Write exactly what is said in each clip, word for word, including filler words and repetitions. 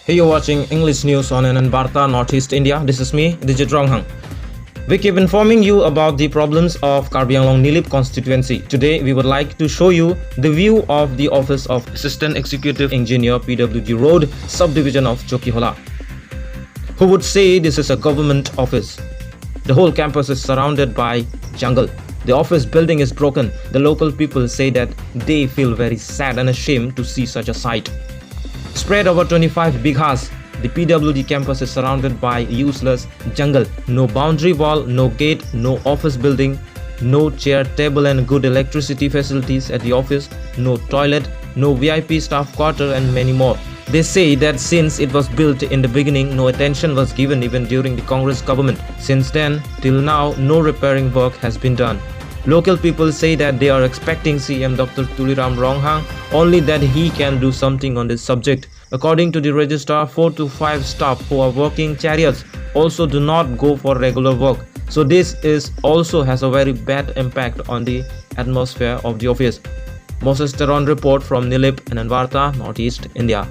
Hey, you're watching English News on N N Varta Northeast India. This is me, Dijit Ronghang. We keep informing you about the problems of Karbi Anglong Nilip constituency. Today, we would like to show you the view of the office of Assistant Executive Engineer, P W D Road, subdivision of Chokihola. Who would say this is a government office? The whole campus is surrounded by jungle. The office building is broken. The local people say that they feel very sad and ashamed to see such a sight. Spread over twenty-five bighas, the P W D campus is surrounded by useless jungle. No boundary wall, no gate, no office building, no chair, table and good electricity facilities at the office, no toilet, no V I P staff quarter and many more. They say that since it was built in the beginning, no attention was given even during the Congress government. Since then, till now, no repairing work has been done. Local people say that they are expecting C M Doctor Tuliram Ronghang only, that he can do something on this subject. According to the registrar, four to five staff who are working chariots also do not go for regular work. So this is also has a very bad impact on the atmosphere of the office. Moses Teron report from Nilip, N N Varta, Northeast India.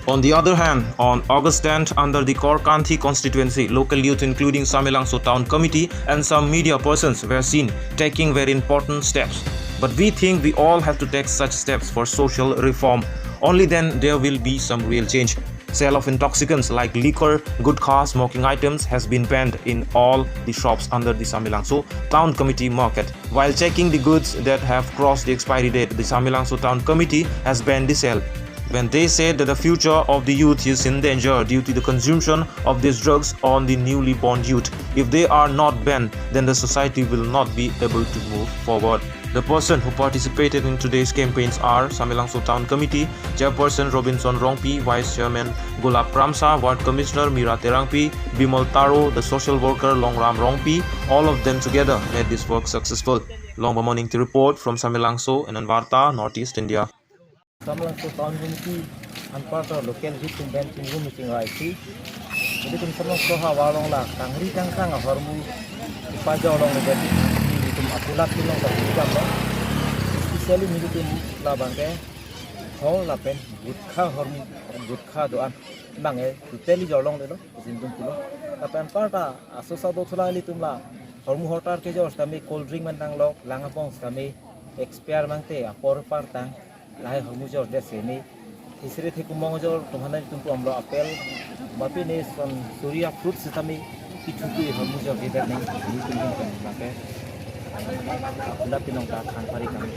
On the other hand, on August tenth, under the Korkanthi constituency, local youth including Samelangso Town Committee and some media persons were seen taking very important steps. But we think we all have to take such steps for social reform. Only then there will be some real change. Sale of intoxicants like liquor, gutkha, smoking items has been banned in all the shops under the Samelangso Town Committee market. While checking the goods that have crossed the expiry date, the Samelangso Town Committee has banned the sale. When they said that the future of the youth is in danger due to the consumption of these drugs on the newly born youth. If they are not banned, then the society will not be able to move forward. The person who participated in today's campaigns are Samelangso Town Committee Chairperson Robinson Rongpi, Vice Chairman Gulab Kramsa, Ward Commissioner Mira Terangpi, Bimal Taro, the social worker Longram Rongpi. All of them together made this work successful. Longba Morning to report from Samelangso, N N Varta, Northeast India. Samelangso Town Committee anparta local youth atum pen chingrum chingrai si. Jadi tum Samelangso havar along la kangri kangkrang ahormu pajok along le jadi tum akulat tum along ta jam lo. Especially nelitum labang ke hall lapen gutkha ahormu, gutkha do-an abang ke totally jorlonglelo, jindum pulo. Lapen anparta asosa do thulang ilitum la hormu hortar kejor sitame cold drink man tanglo, lang abong sitame expire mangte apor par tang, lahai hormu jordet seme. Tisri the kumong jor tum aphan nelitum pu amlo apel. Mapi ne son Surya fruit sitame kithuki hormu jordet nang, nelitum pen ke. Akulat pinong ta thang pari kami.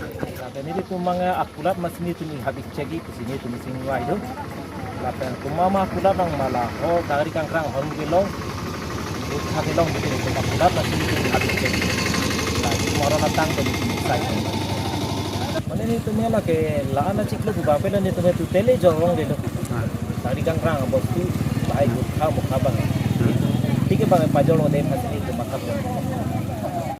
Lapen nelitum mang akulat masi nelitum habis chegi, pusi nelitum sing wai do. Lapen komat ma akulat nang ma la ho kangri kangkrang hormu kelong, gutkha kelong, nelitum akulat masi nelitum habis chegi. La, tomorrow na tang to nelitum sai. Mane nelitum la ke la-an achiklo pu ba pela nelitum totally jorlonglelo. Kangri kangkrang bostu, lahai gutkha mukha abang. Nelitum thik abang pajorlong dem masi nelitum mathap.